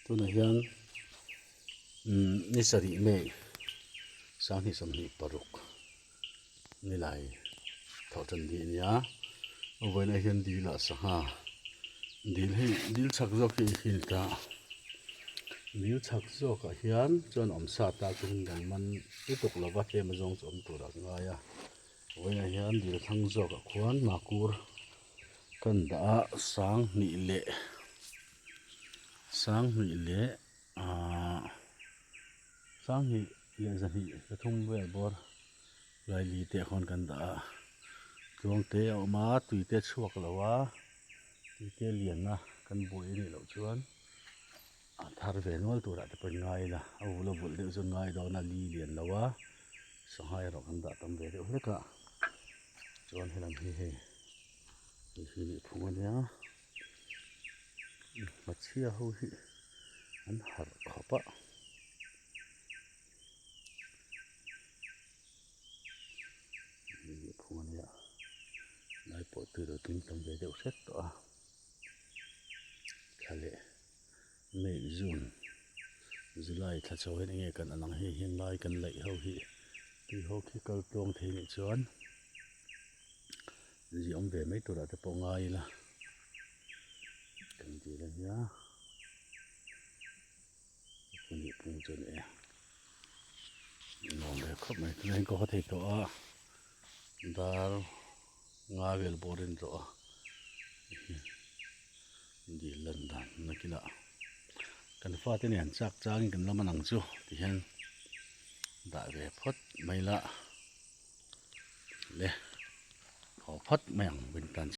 Tunah hian umm ni sarih May sanghnih sawmhnih paruk nilai thawh tan dih a nia a vawiinah hian dil ah sangha dil hei dil chhak zawk hi hi a ni ta dil chhak zawkah hian chuan awm sa ta chu kan man lutuk lova tlem a zawng chu awm turah ka ngai a vawiinah hian dil thlang zawkah khuan makur kan dah a sanghnih leh sanghnih leh ahh sanghnih leh zahnih pathum vel bawr laili te ah khawn kan dah a tluang te a awm a tui te a chhuak lo a tui te a lian a kan buai a nih loh chuan a thar ve nual turah te pawh in ngai ila a vul a vulh deuh chu an ngai dawn a li lian lo a sangha erawh kan dah tam ve deuh hlek a chuan helam hi hei hei hi nihphung a nia. Hmachhia ho hi an harh khawp a nihphung a nia lai pawh tui lo tling tam ve deuh hret tawh a thla leh May June July thla chho hian enge kan an ang hei hian lai kan laih ho hi tui ho khi kal tluang thei nih chuan. Zia awm ve mai turah te pawh ngai ila kan dil a nia pahnih pung chu a ni e nuam ve khawp mai tunah hian ka haw thei tawh a dar nga vel bawr a ni tawh a dil lan dan nakinah kan fate nen chak changin kan la man ang chu tihian dah ve phawt mai la. Le haw phawt mai ang wintan.